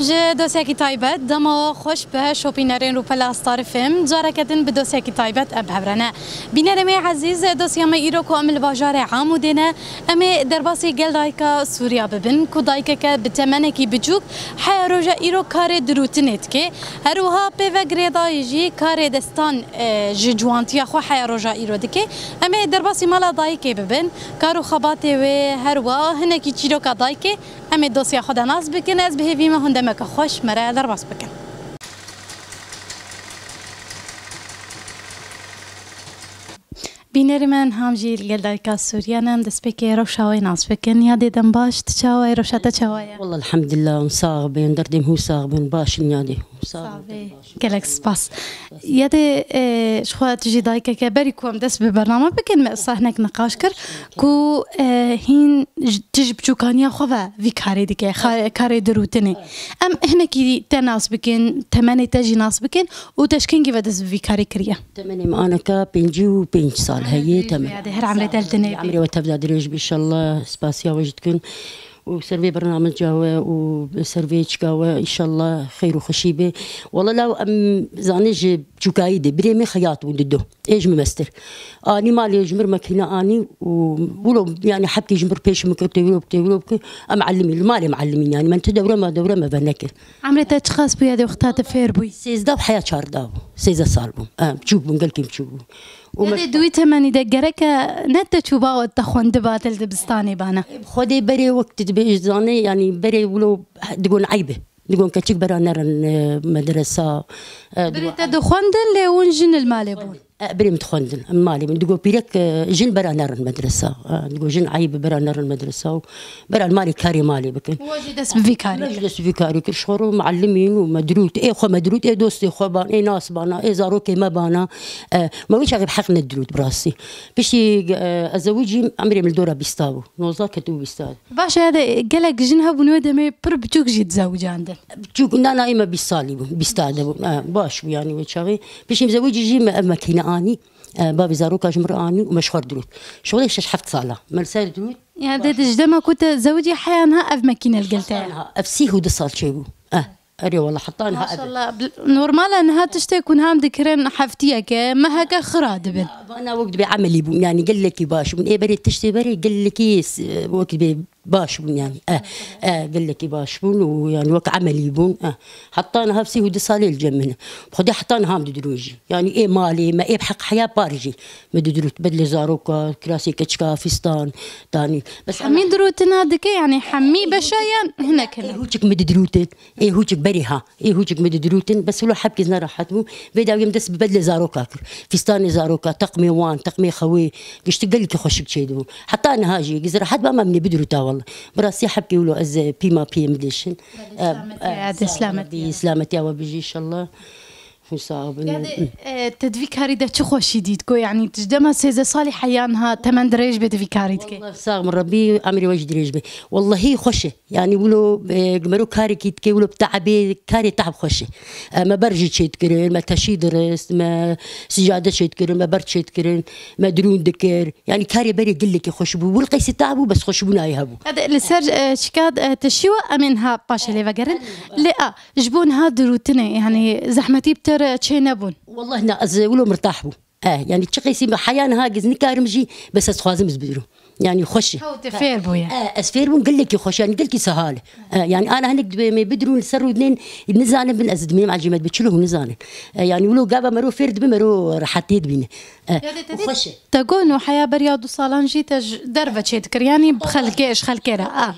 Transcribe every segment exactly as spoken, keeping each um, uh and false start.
Ji dosyekî taybet, dema xweş be şopînerên Rûpela Star F M, careke din bi dosyekî taybet em bi hev re ne. Bînerê me ezîz, dosya me îro ku em li bajarê Amûdê ne, em ê derbasî gel dayika Sûriya bibin, ku dayikeke bi temenekî biçûk heya roja îro karê dirûtinê dike. Her wiha pê ve girêdayî jî karê destan, e, ji ciwantiya xwe heya roja îro dike. Em ê derbasî mala dayikê bibin, kar û xebatê wê, her wiha hinekî çîroka dayikê. Em ê dosya xwe de nas bikin, ez bi hêvî me hûn demeke xweş me re derbas bikin. Bînerê me, niha em jî li gel dayika Sûriya ne, em destpêkê rewşa wê nas bikin. Yadê, dem baş, tu çawa yî, rewşa te çawa ye? Wallah, elhamdulillah, hûn sax bin, derdê min hûn sax bin, baş in yadê. Sax bin. Gelek spas. Yadê, e, ji xwe tu jî dayikeke, berî ku em dest bi bername bikin, me wisa hinek niqaş kir ku, e, hîn ji, tu ji biçûkaniya xwe ve vî karê dike, xa-, karê dirûtinê. Em hinekî te nas bikin, temenê te jî nas bikin û te ji kengî ve dest bi vî karê kiriye? Temenê min aneka pêncî û pênc sal heye, temen. Yadê, her emrê te li dinê bê. Emrê we tev de dirêj be, înşallah, spasiya we jî dikin. û ser vê bernameca we û ser vê çika we, înşallah xeyr û xweşî be. Wela law em zanê ji çûkayî de, birê min xeyat bû dido. Ê ji min mestir. Anî malê ji mir mekîne anî û wilo, yani, hepkî ji mir pêş min kir, tê wilo bike, wilo bike. Em elimî, li malê em elimîn, yani, men ti dewre me, dewre me venekir. Emrê te çiqas bû ya dê wexta te fêr bûyî? Sêzdeh û heya çardeh bû. Sêzdeh sal bû. Em, biçûk bûn, gelkî biçûk bû. Û ya me dê di wî temenî de gereke ne te çûba û te xwendiba, te li dibistanê bana? Xwedê berê wek tu dibêj zanê, yanî berê wilo digon eyb e. Digon keçik bera nerin, e, medresa, e, Birê digon te dixwendin, lê hûn jin li malê bûn? E, birê min dixwendin, em malê min. Digo pîrek, e, jin bera nerin medresa. E, digo jin eyb e, bera nerin medresa û bera li malê karê malê bikin. Û we jî dest bi vî karî kir? Me jî dest bi vî karî kir. Ji xwe re muallimîn û me dirût. Ê xwe me dirût, ê dostê xwe ban, ê nas bana, ê zarokê me bana. E, me wî çaxê bi heq nedirût bi rastî. Piştî, e, ez zewicîm, emrê min li dora bîsta bû. Nozdeh ketibû bîsta. Baş e, de gelek jin hebûn wê demê pir biçûk jî dizewicandin. Biçûk, na, na, ê me bîst salî bû, bîst de bû. E, baş bû, yanî, wê çaxê. Piştî em zewicî jî me ev mekîne anî. E, bavê zaroka ji min re anî û me ji xwe re dirût. Şolê şeş heft sala. Me li ser dirût. Yani, dê, ji dema ku te zewicî heya niha ev mekîne li gel te ye? Niha, ev sîh û du sal çêbû. E, erê wela, heta niha ev e. Maşallah, bi-, normal e niha tiştê ku niha em dikirin heftiyeke, meheke xira dibin. Vana wek dibê emelî bûn, yani gelekî baş bûn. Ê berê tiştê berê gelekî s-, wek dibê baş bûn yani. E, e, gelekî baş bûn û yani wek emelî bûn. E. Heta niha sîh û du salê li cem min e. Xwedê heta niha em didirûn jî. Yani ê malê me, ê bi heq heya par jî. Me didirût bedlê zaroka, kirasê keçika, fîstan, tanî. Bes hemî dirûtina dike, yani hemî beşa yan hinek hinek? Ê hûçik me didirûtin. Ê hûçik berê ha. Ê hûçik me didirûtin. Bes wilo hepkî nerehet bû. Vê dawî em dest bi bedlê zaroka kir. Fîstanê zaroka, teqmê wan, teqmê xewê. Giştî gelkî xweşik çêdibû. Heta niha jî, giz rehet ba me em nê bidirûta wela. Bi rastî hepkî wilo ez, e, pîma piyê min dêşin. Selametî, e, selametî. Selametî, selametî ya we bijî, înşallah. Hûn sax bin. Yani, e, te di vî karî de çi xweşî dît? Ku, yani, tu ji dema sêzdeh salî heya niha temen dirêj be di vî karî dike? Wallah, sax bin Rebbî, emrê we jî dirêj be. Wellahî xweş e. Yani, wilo, e, mero karekî dike, wilo bi te'bê, karê te'b xweş e. E, me ber jî çêdikirin, me teşî dirist, me sicade çêdikirin, me ber çêdikirin, me dirûn dikir. Yani, karê berê gelekî xweş bû. Wilo qeysî te'b bû, bes xweşbûnayê hebû. Hadi, li ser, e, çika, e, teşî we, em ê niha paşê lê vegerin. Lê a, Ji bo niha dirûtinê, yani zehmetî bi te re çê nebûn? Wallah na, ez wilo mirtah bûm. E, yani çi qeysî min heya niha giz nikarim jî, bes ez dixwazim ez bidirûm. Yani xweş e. Hew te fêr bûye. E, ez fêr bûm, gelekî xweş, yani gelkî sehal e. E, yani ana hinek dibê me bidirûn li ser rûdinên, nizanin bin ez dimêm ecîmet bi çilo hûn nizanin. E, yani wilo gava mero fêr dibe mero rehetiyê dibîne. E, û xweş e. Te got no heya beriya du salan jî te ji derve çê dikir, yani bi xelkê, ji xelkê re. A.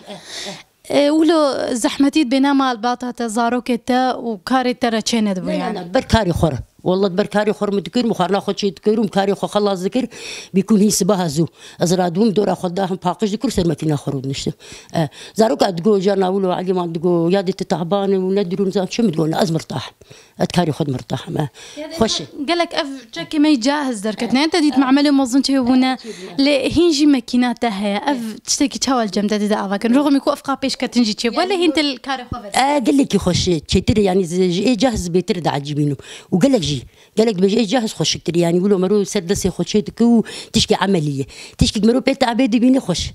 E, wilo zehmetî dibêne malbata te, zarokê te û karê te re çê nedibû yani? Na, na, ber karê xwe re. Wallah ber karê xwe re min dikir, min xwarina xwe çê dikir û min karê xwe xelas dikir. Bîkûn hîn sibaha zû. Ez radibûm dora xwe dahim paqij dikir û ser mekîna xwe re diniştim. E, zaroka digo, carna wilo Elîman digo, ya dê tu tahban û nedirûn zan çi min digo, na ez mirtah im. Ez karê xwe mirtah im, e. Xweş e. Gelek ev çekê me cahiz derketine. Te dît me'melê mezin çêbûne. Lê hîn jî mekîna te heye. Ev tiştekî çawa li cem te dide ava kirin? Roxê min ku ev qa pêşketin jî çêbû. Lê hîn te li karê xwe ver. E, gelekî xweş e. Çêtir e, yani ji ê cahiz bêtir de ecibînim. Û gelek jî. Gelek dibêje ê cahiz xweşiktir e. Yani wilo mero ser destê xwe çê dike û tişkî emelî ye. Tişkî mero pê te'bê dibîne xweş.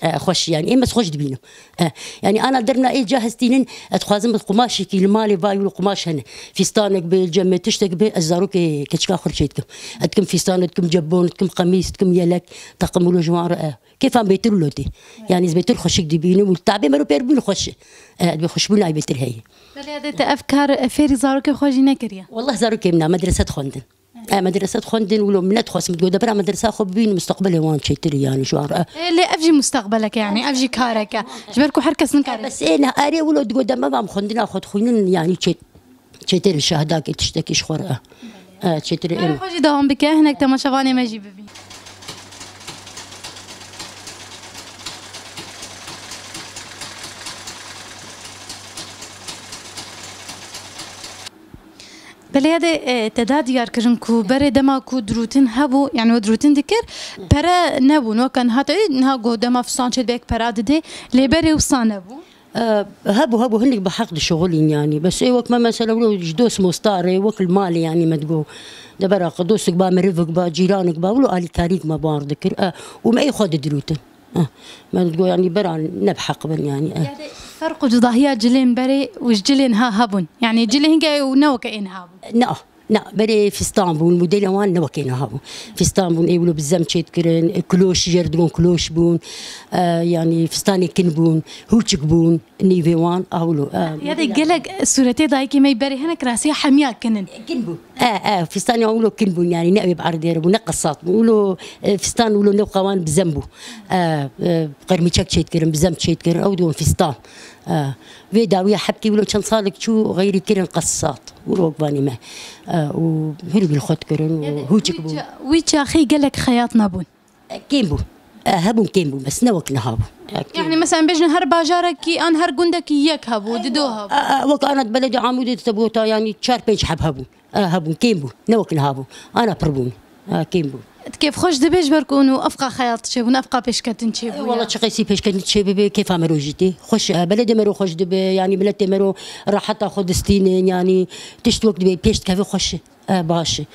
E, xweş, yani, ê, ez xweş dibînim. E, yani, ana derna ê ca hestînin, ez dixwazim qumaşekî li malê vay wilo qumaş hene. Fîstanek be, cem me tiştek be, ez zarokê keçika xwe çê dikim. Ez dikim fîstan, ez dikim cebon, ez dikim qemîs, ez dikim yelek, teqim wilo ji wan re, e. Kêfa me bêtir wilo tê. Yani, ez bêtir xweşik dibînim û tabê mero pêr bûn xweş e. E, ez bê xweşbûna bêtir heye. Belê, de te ev kar, e, fêrî zarokê xwe jî nekiriye? Wallah zarokê min a medrese dixwendin. E, medrese dixwendin, wilo min nedixwest, min digot, de bira medresa xwe bibîn, mustaqbelê wan çêtir, yani, ji wan re. E, lê ev jî mustaqbelek e, yani, ev jî karek e. Ji ber ku her kes nikare. Bes ê ne, erê, wilo digot, de me va xwendina xwe dixwînin, yani, çê-, çêtir şahidakê tiştekî ji xwe re. E, çêtir ê. Xwe jî dewam bike, hinek temaşevanê me jî bibîn. Belê, ya de, e, te da diyar kirin ku berê dema ku dirûtin hebû, yani we dirûtin dikir, pere nebûn. Weke niha te, niha ku dema fistan çê dibe yek pera didê, lê berê wisa nebû. E, hebû, hebû, hinek bi heq dişixulîn yani. Bes ê wek me mesela wilo ji dost mostarê, wek li malê yani me digo. De bera qe dostek ba, merivek ba, cîranek ba, wilo alîkarîk me bar dikir. E, û me ê xwe didirûtin. Eh, me digot, yanî, beran ne bi heq bin, yanî, eh. Yani, ferq û cudahiya cilên berê û ji cilên ha hebûn. Yani, cilê hingê û ne weke ên ha bûn. Na, na, berê fistan bûn, modela wan ne weke ên ha bûn. Fistan bûn, ê wilo bi zem çêdikirin, e, kloş, jer digon kloş bûn, e, yani, fistanê kin bûn, hûçik bûn, nîvê wan, a wilo, e. Ya de gelek sûretê dayikê me berê hinek rasiya hemiya kin in. Kin bûn. E, e, fistanê wan wilo kin bûn, yani ne ew ê bi erdê re bû, ne qesat bû. Wilo, e, fistan wilo newqa wan bi zem bû. E, e, qermîçek çêdikirin, bi zem çêdikirin, ew digon fistan. E, vê dawiya hebkî wilo çend salek çû, xeyrî kirin qesat. Wilo wek vanî me. E, û hûrî bi li xwe dikirin, û hûçik bû. Wî ça-, wî çaxî gelek xeyat nebûn. E, kêm bû. E, hebûn kêm bû, bes ne wek niha bû. E, kêm. Yani, mesela, bêjin her bajarekî an her gundekî yek hebû, dido hebû. E, e, wek ana beledê Amûdê te bû ta, yani, çar pênc heb hebûn. E, hebûn, kêm bû, ne wek niha bû. Ana pir bûn. E, kêm bû. Tu kêfxweş dibê ji ber ku hûn û efqa xeyat çêbûn, efqa pêşketin çêbû. E, wala ya. Çi qeysî pêşketin çêbibe, kêfa mero jî tê. Xweş, e, beledê mero xweş dibe, yani, miletê mero reheta xwe distînin, yani, tişt wek dibê pêş dikeve xweş e. E, baş e.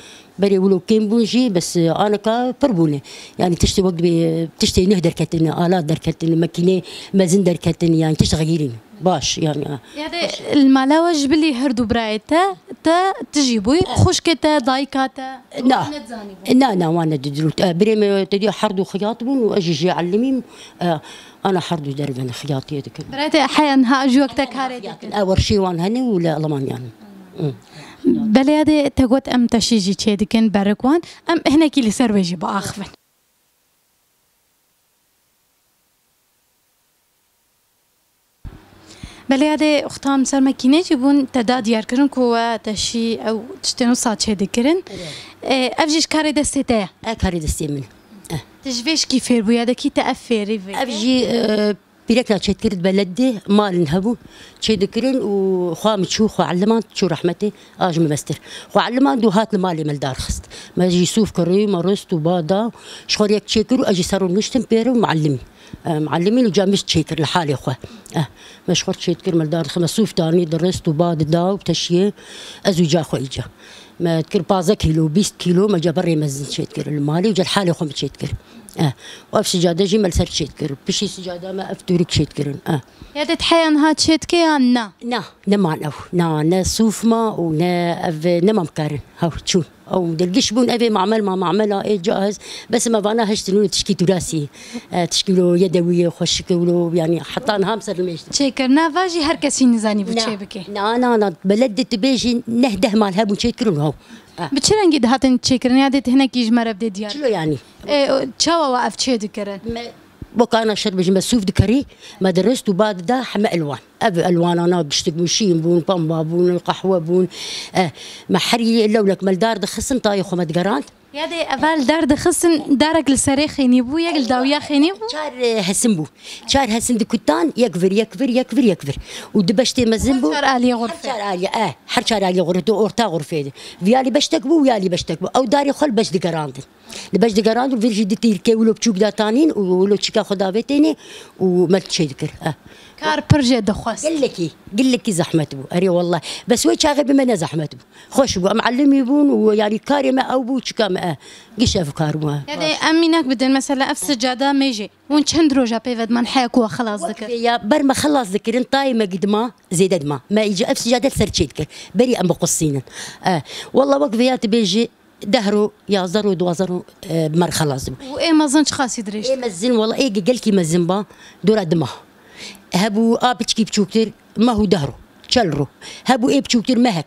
Berê wilo kêm bûn jî, bes, e, aneka pir bûne. Yani tiştê wek dibê, tiştê nuh derketine, alat derketine, makînê mezin derketine, yani tişt xeyirîn. Baş, yani, e. Ya de li mala we ji bilî her du birayê te, te tu jî bûyî, xwişkê te, dayika te, na, wan nedizanîbû? Na, na, wan nedidirût. E, birê me te diya her du xiyat bûn û ez jî jê elimîm. E, Ana her du derve ne xiyatiyê dikin. Birayê te heya niha ji wek te karê dikin? E, werşê wan hene û li Almanya ne. Hı. Belê ya de te got em teşî jî çê dikin, berik wan. Em hinekî li ser wê jî biaxivin. Belê ya de xwe tam ser me kîne jî bûn, te da diyar kirin ku we teşî ew tiştên wisa çê dikirin. Evet. E, ev jî ji karê destê te ye? E, karê destê min. E. Tu ji vê şikî fêr bûye, de kî te ev fêrî veke? Ev jî, e, pîrekna çêdikir di beledê, malin hebû, çêdikirin û xwe min çû, xwe elimand, çû rehmetê, a ji min mestir. Xwe elimand û hat li malê me li dar xist. Me jî sûf kirî, me rist û ba da, ji xwe re yek çêkir û ez jî ser û niştim pê re û me elimî. E, me elimî û ca min çêkir li halê xwe. E, me ji xwe re çêdikir, me li dar xist, me sûf danî, dirist û ba dida û teşiyê, ez û ca xwe îca. Me dikir pazdeh kîlo, bîst kîlo, me ca berê mezin çêdikir li malê û ca li halê xwe min çêdikir. Eh, û ev sicade jî me li ser çêdikir. Piştî sicada me ev tûrik çêdikirin. Eh. Ya de ti heya niha çêdike yan na? Na, neman ew. Na, ne sûf ma û ne ev, nema em karin. Hew çûn. Ew dilgiş bûn, ev ê mamel ma, mamela ê cahiz. Bes me vana hiştin û tişkî turasî. Eh, tişkî lo yedewiyê, xweşik û lo, yani, heta niha em ser li mêj. Çêkirina va jî her kesî nizanî bû çê bike. Na, na, na. Beled de tu bêjî neh deh mal hebûn çêkirin hew. Ah. Bi çi rengî dihatin çêkirin? Ya dê tu hinekî ji me re bidê diyar. Çilo yani? E, o, çawa we ev çê dikirin? Me, wek ana şer bêjin, me sûf dikerî, me dirist û ba dida heme elwan. Ev elwanana giştik bûn, şîn bûn, pemba bûn, qehwe bûn. E, me herî lewlek me li dar dixistin, tayê xwe me digerand. Ya dê evel dar dixistin, darek li serê xênî bû, yek li dawiya xênî bû? Çar, e, hesin bû. Çar hesin dikutan, yek vir, yek vir, yek vir, yek vir. Û du beştê mezin bû. Her çar aliyê xurfê. Her çar aliyê, e, her çar aliyê xurfê, tu orta xurfê de. Viyalî beştek bû, viyalî beştek bû. Ew darê xwe li beş digerandin. Li beş digerandin, vir jî di tîrkê wilo biçûk datanîn û wilo çîka xwe davêtênê û me çê dikir. E. Kar pir jê dixwest. Gelekî, gelekî zehmet bû. Erê wallah. Bes wê çaxê bi me ne zehmet bû. Xweş bû. Em elimî bûn û yanî karê me ew bû, çika me e. Giş ev kar bû. Ya dê em mînak bidin, mesela ev sicada mêjê. Hûn çend roja pê ve diman heya ku we xilas dikir? Wek vê ya ber me xilas dikirin, tayê me gidima, zêde dima. Me îca ev sicade ser çê dikir. Berî em biqusînin. E, wallah wek vê ya tu bêjî, deh ro, yazdeh ro, duwazdeh ro, e, mer xelas bû. Û ê mezin çiqasî dirêj? Ê mezin, wala ê ge-, gelkî mezin ba, dora dima. Hebû a piçkî biçûktir, meh û deh ro, çel ro. Hebû ê biçûktir mehek.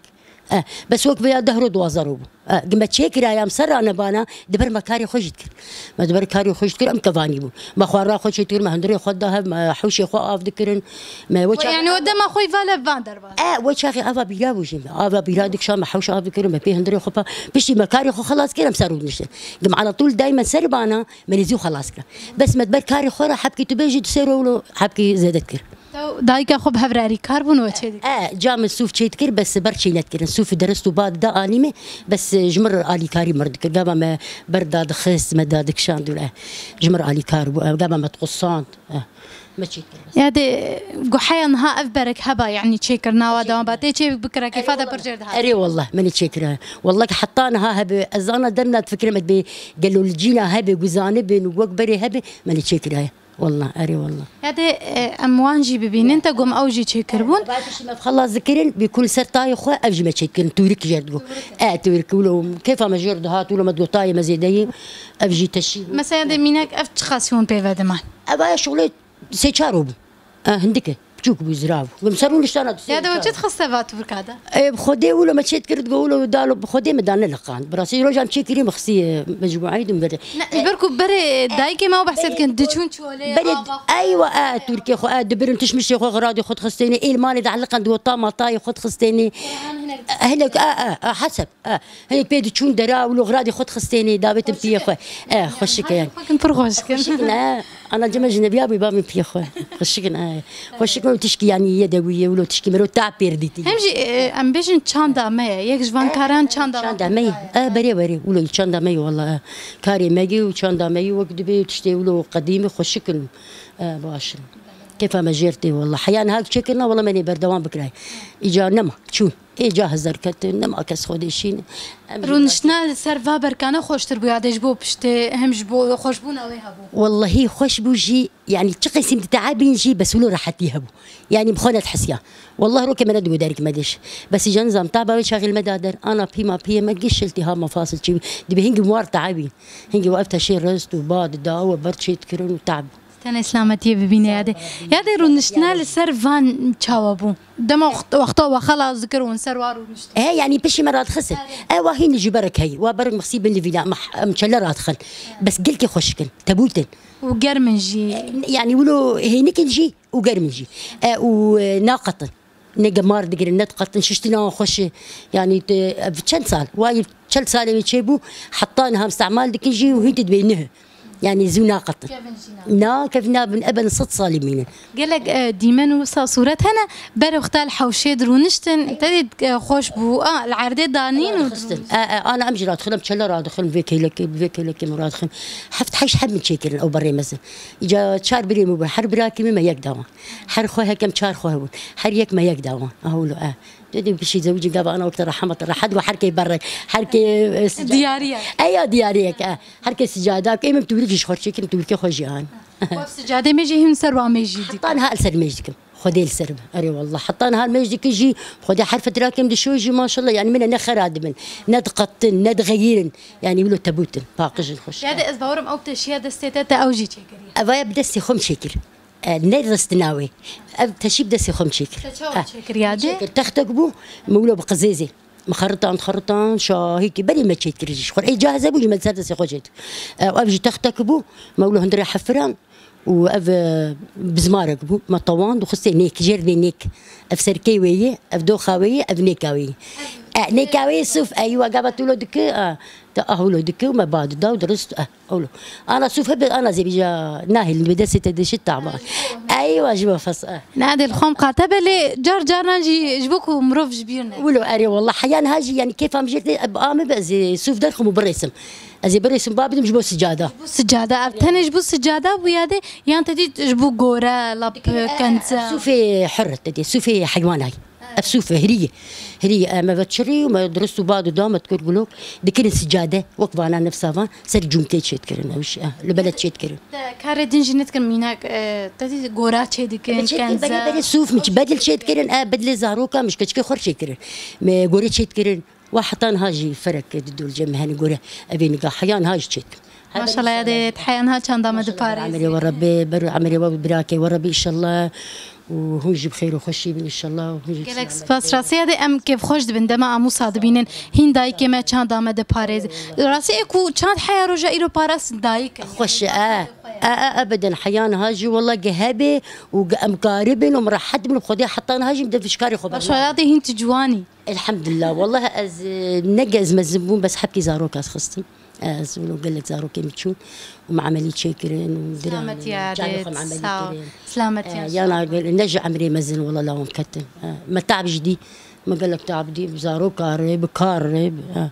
E, bes wek vêya deh ro, duwazdeh ro bû. E, gi me çêkiraya em ser ranebana, di ber me karê xwe jî dikir. Me di ber karê xwe jî dikir, em kevanî bûn. Me xwarina xwe çêdikir, me hundirê xwe da hev, me hewşê xwe av dikirin. Me we çaxê Yani o dema xwe îvala van derbas. E, we çaxê ava bîra bû jî. Ava bîra dikşa, me hewş av dikirin, me pê hundirê xwe pa. Piştî me karê xwe xelas kir, em ser rûdiniştin. Gim ala tûl daymen ser bana, me nêzî xelas kir. Bes me ber karê xwe re hebkî tu bêjî, tu sêr wilo hebkî zêde dikir. Ew dayika xwe bi hev re alîkar bûn we çê dikir? E, ca min sûf çê dikir, bes ber çê nedikir. Sûfî derist û ba dida alî me, bes, e, ji min re alîkarî mir dikir. Gava me ber dadixist, me dadikişand û, e, ji min re alîkar bû. E, gava me diqusand. E, me çê dikir bes. Ya dê, guheya niha ev berek heba, yanî çêkirina wa dewam ba. Tê çê bikira, kêfa de pir jêr dihat. Erê wallah, me nê çêkira. Wallah ki heta niha hebe, ez ana derna difikirim, ez bê gelo li cîna hebe, guzanibin û wek berê hebe, me nê çêkiraye. Wallah, erê wallah. Ya dê, e, em wan jî bibînin, te gom ew jî çêkiribûn. Ba piştî me xelas dikirin, bi kul ser tayê xwe, ev jî me çêdikirin, tûrik jê digo. E, tûrik, wilo, kêfa me jê dihat, wilo me digo tayê me zêde ye, ev jî teşî bû. Mesela dê mînak ev çiqas hûn pê ve diman? Ev aya şuxulê sê çar bû. E, hindike, biçûk bû, zirav bû. Gum ser û niştana tu sê çar. Ya dê çi dixiste va tûrika de? E, bi Xwedê wilo me çêt kir, digo wilo dalo bi Xwedê me dane liqand. Bi rastî rojan çêkirî me xisî, e, mecmuayî dûm verde. Ne, ji ber ku berê dayikê me ew behse dikin, diçûn çolê, berê, ava xwe. Eywa, e, Tirkiyê xwe, e, dibirin tişmişê xwe, xiradê xwe dixistênê, êlmanê de eliqand, digo tama tayê xwe dixistênê. Hinek, e, e, e, heseb, e. Hinek pê diçûn dera, wilo xiradê xwe dixistênê, davêtin piyê xwe. E, xweşik e yani. Xweşik in, pir xweşik in. Xweşik in, e. Ana cem ecnebiya bû, ba min piyê xwe. Xweşik in, e. Xweşik in û tişkî yanî yê de bûye, wilo tişkî mero ta pêr dîtî. Hem jî, e, em bêjin çanda me ye. Yek ji van karan çanda me. Çanda me ye. E, berê, berê. Wilo çanda me ye, wala. Karê me ye û çanda me ye, wek dibê tiştê wilo qedîmî xweşik in. E, baş in. Kêfa me jêr tê, wala. Heya niha çêkirina, wala me nê berdewam bikirayê. Îca nema, çûn. Ê ca hezar ketin, nema kes xwe dêşîn. Em jî Rûniştina li ser va berkana xweştir bû, ya dê ji bo piştê, hem ji bo xweşbûna wê hebû. Wellehî xweş bû jî, yanî çi qesim diteebîn jî, bes wilo rehetî hebû. Yanî bi xwe nedihisiya. Welleh rokê me nedigo derek me dêş. Bes îca nizam taba wê çaxî li me da der. Ana pî ma piyê me giş şiltî ha me fasil çî bû. Dibê hingî war teebîn. Hingî we ev teşê rist û ba dida we ber çê dikirin û teeb. Tenê selametiyê bibîne ya dê. Ya dê rûniştina li ser van çawa bû? Dema wext-, wexta we xelas dikir û hûn ser wa rûniştin. He, yanî piştî me radixistin. E, wa hîn ji berek heyî. Wa berek mixsî bin li vîna. Em, em çele radixin. Bes gelkê xweşik in. Tebût in. Û germ in jî. E, yanî wilo hênik in jî û germ in jî. E, û, e, naqetin. Ne gemar digirin, ne diqetin, şiştina wan xweş e. Yanî te, ev çend sal? Wayî çel salê wê çêbû, heta niha îstîmal dikin jî û hîn tu dibê nuh. Yanî zû naqetin. Kevin jî nabin. Na, kevin nabin, eben sed salî mînin. Gelek, e, dîmen û wisa sûret hene, berê wexta li hewşê dirûniştin, te dî, e, xweş bû, a, li erdê danîn û dirûniştin. E, e, ana em jî radixin, em çele radixin, vê keylekê, vê keylekê min radixin. Heft heşt heb min çêkirin ew berê mezin. Îca çar birê min bûn, her birakî min me yek dawan. Her xwe hekem çar xwe hebûn. Her yek me yek dawan. Aha wilo, e. Dedim pişî zewicî gava ana wekte rehemet, rehet ve herkê berrek. Herkê, e, sicada. Diyariyek. E ya diyariyek, e. Herkê sicada. Ê min tûrikî ji xwe çêkin, tûrikê xwe jî an. Wek sicadê me jî hîn ser wa me jî dikim. Heta niha li ser me jî dikim. Xwedê li ser min. Erê wallah. Heta niha me jî dikim jî, Xwedê her fetirakê min dişo jî maşallah. Yani min ne xera dibin. Ne diqetin, ne dixeyirin. Yani wilo tebûtin. Paqijin xweş. Ya de ez bawerim ew teşiya destê te, te ew jî çêkiriye. Evaya bi destê xwe min çêkir. E, ne ristina wê. Ev teşî bi destê xwe min çêkir. Te çawa çêkir ya dê? Çêkir. Textek bû, min wilo bi qizêzê. Min xeritan, xeritan, şahîkî berê me çêkir ji xwe. Ê cahize bû, ji me ser destê xwe çêt. E, ev jî textek bû, me wilo hundirê hefiran û ev, e, bizmarek bû. Me tewand û xistê nêk, jêr vê nêk. Ev serkê wê ye, ev doxa wê ye, ev nêka wê ye. E, nêka wê sûf, eywa, gava tu lo dike, e, te ah lo dike, me ba dida û dirist, e, ewlo. Ana sûf hebe, ana zêbîja nahêlin, bi destê te dişit tama. Eywa, ji me fes, e. Ne, dê li xwe qate be, lê car caran jî ji bo ku mirov ji bîr neke. Wilo, erê, wallah, heya niha jî, yani, kêfa min jê tê, e, ame be, ez ê sûf derxim û birêsim. Ez ê birêsim, ba bidim ji bo sicada. Ji bo sicada, ev tenê ji bo sicada bûye dê, yan te dî ji bo gore, lap, kenze? Sûfê hir, te dê, sûfê heywanay. Ev sûf e, hirî ye. Hirî ye, em eve çirî û me dirist û bad û da me dikir gulok, dikirin sicade, wek vana nefsa van, ser cûnkê çêdikirin, ew jî, eh, li beled çêdikirin. Te karê din jî nedikin mînak, eh, te dî gora çêdikin, çêdikirin, kenze. Belê, belê sûf min çi bedil çêdikirin, eh, bedilê zaroka min ji keçikê xwe çêdikirin. Me gorê çêdikirin. Wa heta niha jî ferek di dûr cem hene gore, evê niga heya niha jî çêdikim. Maşallah, ya dê, heya niha çanda me diparêzî. Emirê we Rebê, ber emirê we birakê we Rebê, inşallah. Û hûn jî bi xêr û xweşî bin, inşallah. Û hûn jî... Gelek spas. Rastî ya dê em kêfxweş dibin, dema em wisa dibînin, hîn dayikê me çanda me diparêzî. Rastî ê ku çand heya roja îro parastin dayik e. Xweş e, e, e, e, ebeden heya niha jî, wallah, ge hebe û ge em karibin û em rehet bin, Xwedê heta niha jî em de vişkarê xwe berna. Maşallah, ya dê hîn tu ciwanî. Elhamdulillah. Wallah ez, e, ne ge ez mezin bûm, bes hebkî zarok ez xistim. Ez wilo gelek zarokê min çûn û me emelî çêkirin û diranê. Selametî ya dê, sağ ol. Selametî ya. E, yana gel-, ne ji emrê mezin wala lawam ketin. E, me tab jî dî, me gelek tab dî, zarok kar re, bi kar re, bi, e.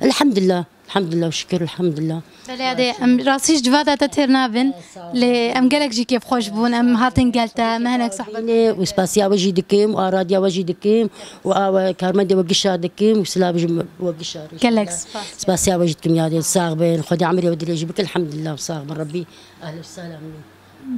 Elhamdulillah, elhamdulillah, şükür, elhamdulillah. Belê ya dê, em rastî ji civata te têr nabin. Lê em gelek jî kêfxweş bûn, em hatin gel te, me hinek sohbet. Û spasiya we jî dikim, û a radya we jî dikim, û a we karmendê we gişa dikim, û silav ji we gişa. Gelek spas. Spasiya we jî dikim, ya dê sax bin, Xwedê emirê we dirêj bike, elhamdulillah, sax bin, Rebbî ehli selam.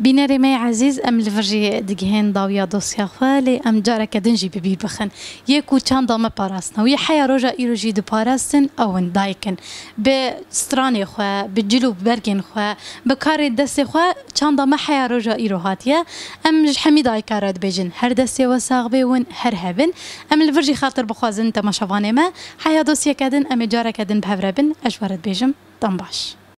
Bînerê me yê ezîz, em li vir jî digihên dawiya dosya xwe, lê em careke din jî bi bîr bixin. Yê ku çanda me parastin û yê heya roja îro jî diparastin, ew in, dayik in. Bi stranê xwe, bi cil û bi bergên xwe, bi karê destê xwe çanda me heya roja îro hatiye. Em ji hemî dayika re dibêjin, her destê we sax bê, hûn her hebin. Em li vir jî xatir bixwazin temaşevanê me. Heya dosyeke din, em ê careke din bi hev re bin. Ez ji we re dibêjim, dem baş.